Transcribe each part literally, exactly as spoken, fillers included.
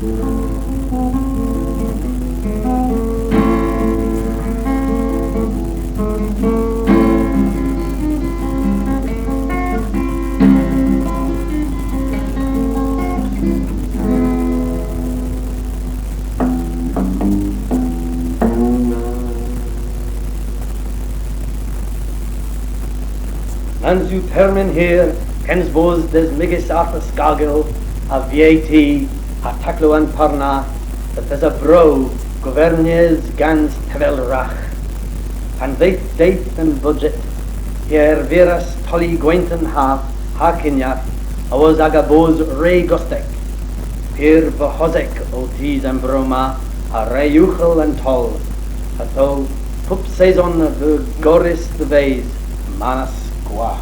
Nans yw termyn hir kyns bos dismygys Arthur Scargill a V A T ha taklow an par na, dhe dhesa bro governys gans tevel ragh. Pan dheuth dydh an budget, hi a erviras tolli gwenton ha, ha kynyav, awos aga bos re gostek. Pur voghosek o tus an vro ma, ha re ughel an toll, ha ytho pub seson a veu gorrys dhe-ves, manas gwav.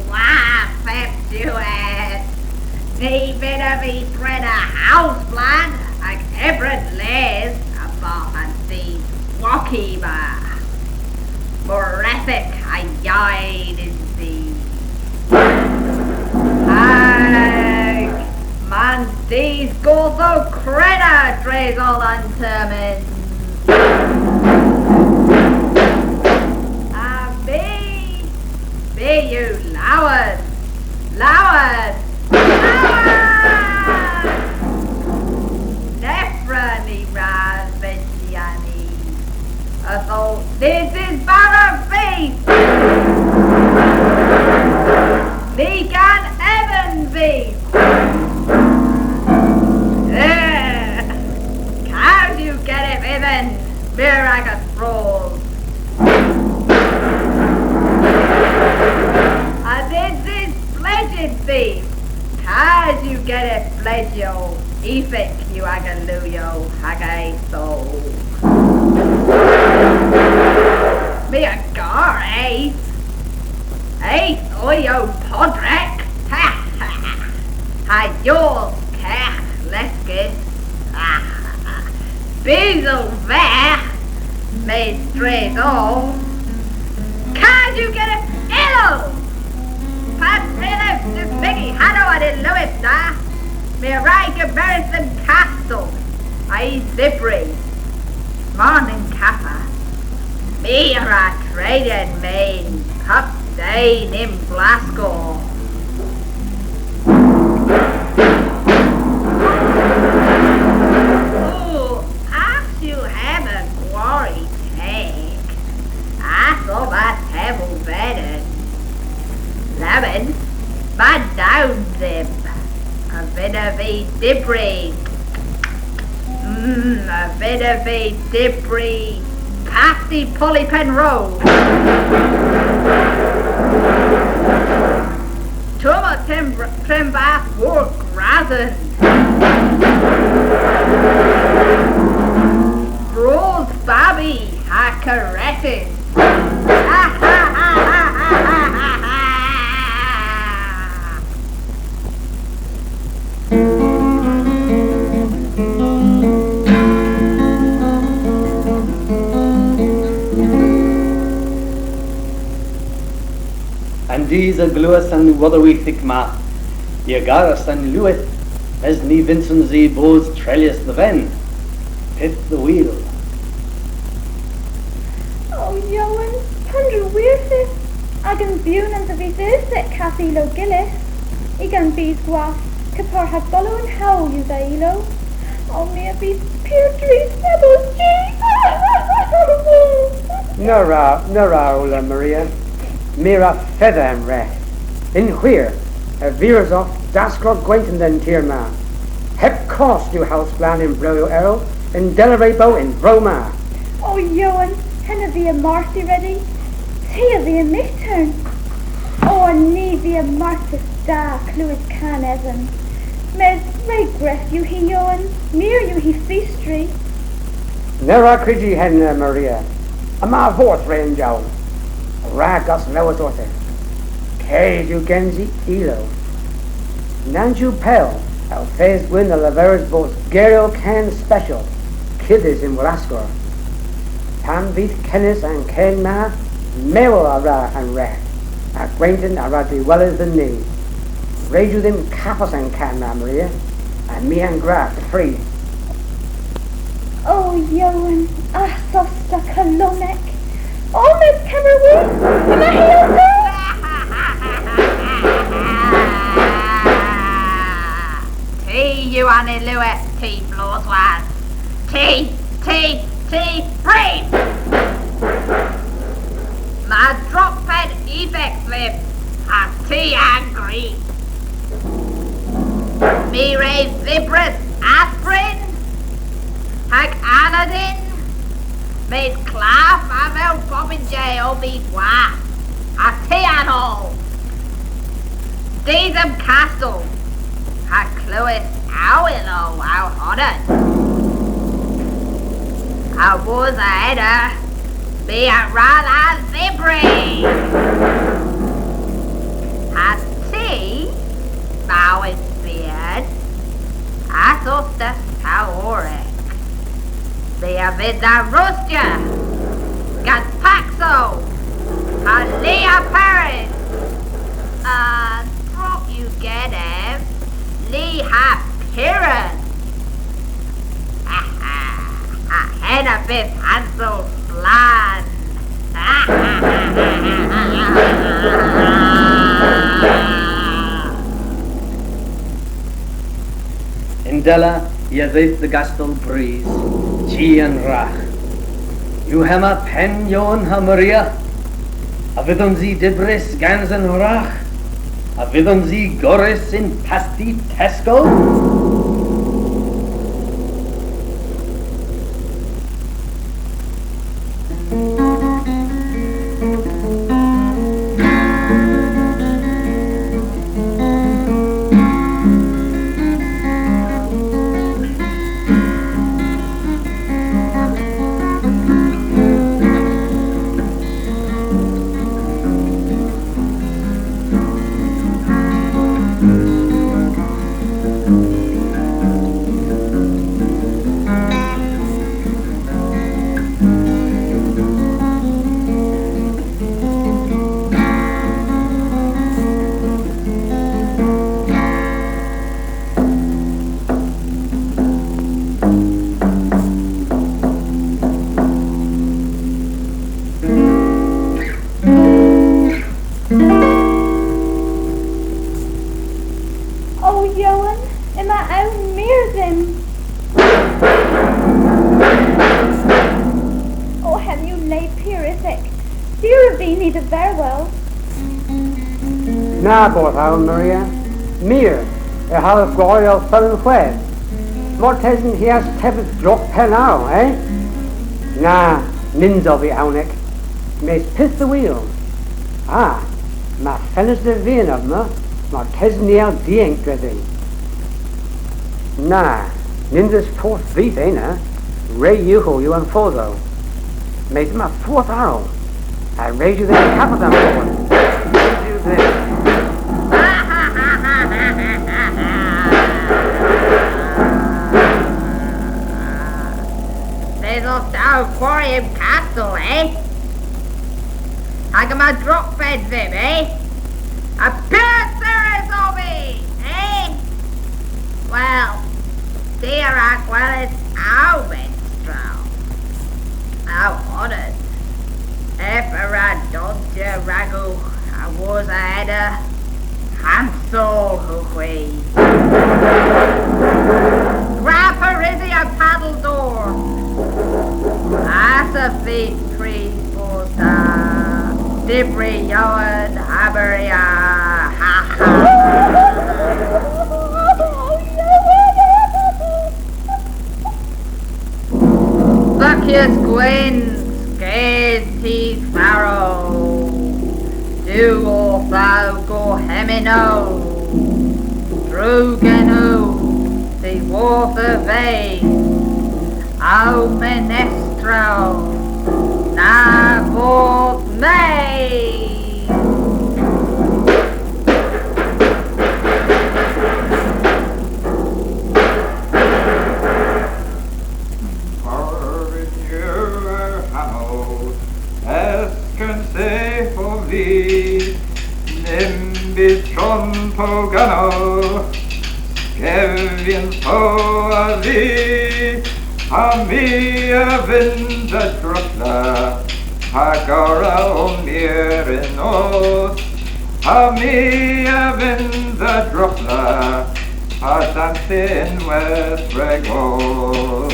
Gwav, peb diwedh! Ny vynnav vy prena houseplants hag ebron les a-barth an dus woki ma. Morethek ha yeyn yns i. Hag yma'n dus gorthokrenna dres oll an termyn. Ha my, my yw lowen, lowen, lowen! Nevra ny wra venji an i. Ytho, this is Barrow Feast! Ni gan Evan Feast! Eh, kaw yw genev Evan, meur a'gas fros. Ha this is Blejyn Feast! Kaw yw genev Blejyow, efek yw aga liwyow hag aga ethow. My a gar eth. Eth ow podrek. Ha yows kegh leskys. Bys ow vergh, mes dres oll. Kaw yw genev ilow! Pub ylow dismygi hanow an ilewydh na, my a wra gemeres dhe'm kastel, ha'y dhybri. Mar ny'n kaffa, my a wra treylya men pub dydh y'm blaskor. Ooh, ass yw hemma gwari teg. Ass o ma tevel benyn. Lemmyn, ma nown dhymm. A vynnav vy dybri? Mm, a vynnav vy dybri pasti polypen row? Tomma tembr-, trembath war grasen. Bros babi ha karesys. An dus a glewas an wodhowithek ma, i a garas an lewydh, mes ny vynsons i bos trelys dhe venyn. Pyth dhe wul? O, Jowan, pandr'a hwirfys, agan bewnans a vydh eusek keth ilow gyllys, y'gan bys gwath, kepar ha golow an howl yw dha ilow. O, my a vydh pur drist nebes jy! Na wra, na wra, Ola Maria. My a wra fetha an reth. Yn hwir, ervirys ov daskrowes gwenton dhe'n tir ma. Heb kost yw houseplants yn vlew erel, yndella re bo y'n vro ma. O, Jowan, henn a via marthys redi. Ty a via myghtern. O, ha ni a via marthys da klewes kan Evan. Mes re gref yw hi, Jowan. Meur yw hi fistri. Na wra kryji henna, Maria. Yma fordh re ynjel. Rag ow lowartha. Kes yw gensi ilow. Nans yw pell, ow thas gwynn a leveris bos geryow kan speshal kudhys y'n wlaskor. Pan vydh kenys an kan ma, Meryl a wra an rek, ha Gwenton a wra dehweles dhyn ni. Res yw dhymm kavos an kan na, Maria, ha my a'n gwra, fri. O, Jowan, ass os ta kalonek. O, mes Kemmerwin, yma hi ow kul! Ty yw an ilewydh, ty bloswas. Ty, ty, ty, brys! Yma droped ivek dhymm, ha ty a'n gwrys. My re dhybris aspirin hag Anodin, mes klav avel bob an je ov vy hwath, ha ty an oll. Deus dhe'm kastel, ha klewes ow ilow ow honan. Awos a henna, my a wra dha dhybri. Ha ty, mowes bian, ass os ta savorek. Ty a vynn dha rostya gans paksow ha li ha Paris. A, drog yw genev li ha Piran. Ha henna a vydh hansel splann. Yndella i a dheuth dhe Gastel Brys, chi an wragh. Yw hemma penn Jowan ha Maria? A vydhons i dybrys gans an wragh? A vydhons i gorrys yn pasti Tesco? O, Jowan, yma own meur dhymm. O, hemm yw le pur uthek. Sur ov vy ni dhe verwel. Na, bos own, Maria. Meur, y hallowgh gwari ow fenowgh hwedh. Martesen hi a's teves drog penn ow, eh? Na, nyns ov vy ownek. Mes pyth dhe wul? A, yma fenester vian omma, martesen ni a dyenk dredhi. Na, nyns eus fordh vyth ena, re ughel yw an fordhow. Mes yma fordh arall, ha res yw dhymm kavos an fordh. Res yw dhymm. Mes os ta ow kwari yn kastel, eh? Hag yma drog bed dhymm, eh? Ha pur serrys ov vy, eh? Wel, ty a wra gweles ow menstrow. Ow honan. Ev a wra donsya ragowgh awos a henna. Hansel owgh hwi. Gwra pareusi an padel dor. Ass ov vy prys bos ta. Dybri Jowan ha Maria. Ha, ha. Sukyas gwynn, skes tus farow. Duw orthow gorhemmyn o. Drog ynno, dhiworth y ve. Ow menestrow, na vos me! Se ov vy, ny'm bys tronpow gano, skevyn po ov vy, ha my a vynn dha drogla, ha gorra ow mir yn nos, ha my a vynn dha drogla, ha dansa ynwedh rag oll.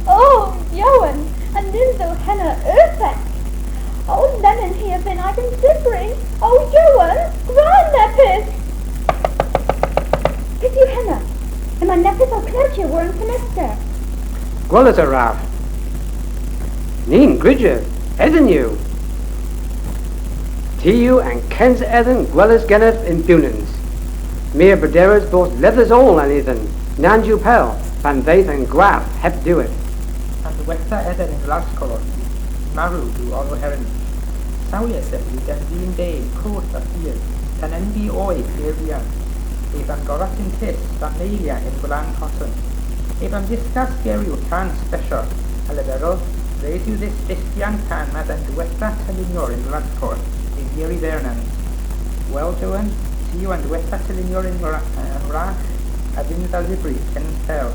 O, Jowan, a nyns o henna uthek? O, lemmyn hi a vynn agan dybri. O, Jowan, gwra neppyth! Pyth yw henna? Yma neppyth ow klewya war an fenester. Gweles a wrav. Ny'n gryjav, edhen yw. Ty yw an kynsa edhen gweles genev yn bewnans. My a brederis bos ledhys oll an edhen, nans yw pell, pan dheuth an gwrav heb diwedh. An diwettha edhen yn Glasgow, marw yw oll ow herens. Sawya yw den ddyn deg, koth ha hir, tan enbi oy pur buan. Ev a'm gorras yn kys, dha meylya yn gwlan koton. Ev a'm dyskas geryow tan speshal, ha leverel, res yw dhis dyski an tan ma dhe'n diwettha telynor yn Glasgow, yn Mary Vernon's. Wel, Jowan, ty yw an diwettha telynor yn Gwra-, yn Wragh, a vynn dha dhybri kyns pell.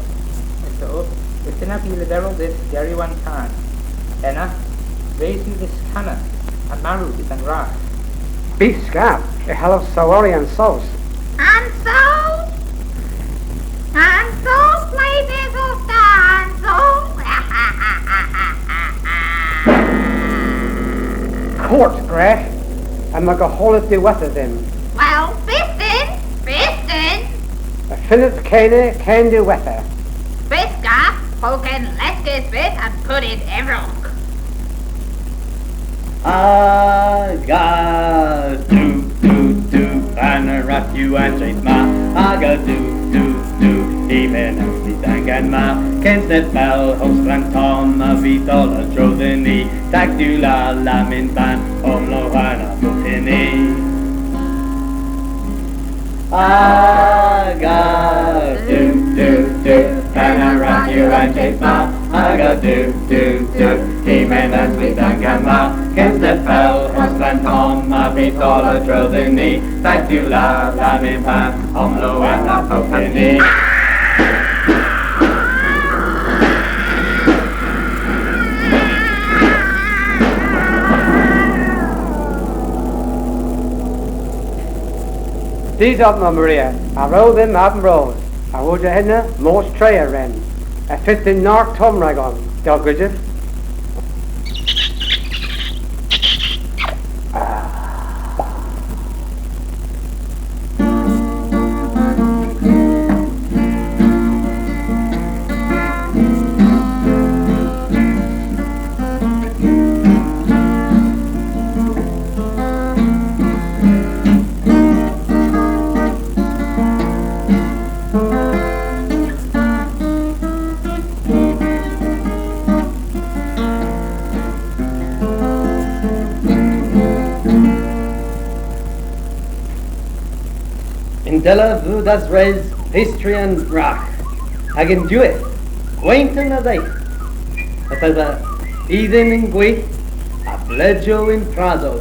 Ytho, ev a vynn leverel dhis geryow an tan. Ena, res yw dhis kana, ha marw yw an wragh. Byth skav, y hallowgh sawari an sows. An sows? An sows, ple bys os ta an sows? Kort, gwreg, yma goholyth diwettha dhymm. Wel, bys dhymm, bys dhymm. Y fynnav kana ken diwettha. Bys skav, po ken leskys bys an pudyn evrok. Aga du, du, du, an wrav yw an jydh ma. Aga du, du, du, hy mynnans vy dhangan ma. Kyns neb pell, howlstrann tomm, a vydh oll a-dro dhyn ni. Tak du la, la, myns pan, omlowenha bobyn ni. Aga du, du, du, pan a wrav yw an jydh ma. Aga du, du, du, hy mynnans vy dhangan ma. Kyns neb pell, howlstrann tomm, a vydh oll a-dro dhyn ni. Tak du la, la, myns pan, omlowenha bobyn ni. Didot, Maria, a ro dhymm agan ros, ha wosa henna, mos tre a wren. Y fydh dynn nargh tomm ragon, dell grysav. Yndella veu daswres pastri an wragh, hag yn diwedh, gwenton a dheuth, yth esa idhyn yn gweyth, ha blejow yn prasow,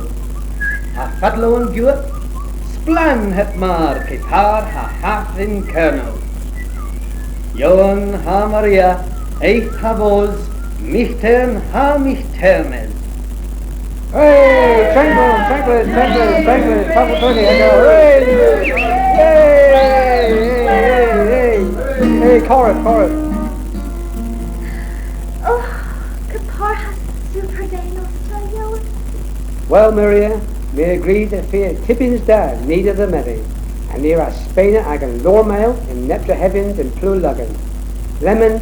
ha fadlow yn gewer, splann heb mar, kepar ha hath yn Kernow. Jowan ha Maria, eth ha vos, myghtern ha myghternys. Hey, Tranquil, Tranquil, Tranquil, Tranquil, Tranquil, Tranquil, hey, hey, hey, hey, hey, hey, Corinth, Corinth. Oh, kepar ha super deinos ta, Jowan. Wel, Maria, my a grys y fia tybyans da ni dhe dhemedhi, ha ni a wra spena agan lormaow yn neb drehevyans yn plu logan. Lemmyn,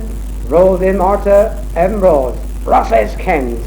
Ro dhymm arta, em ros. Rosses kyns.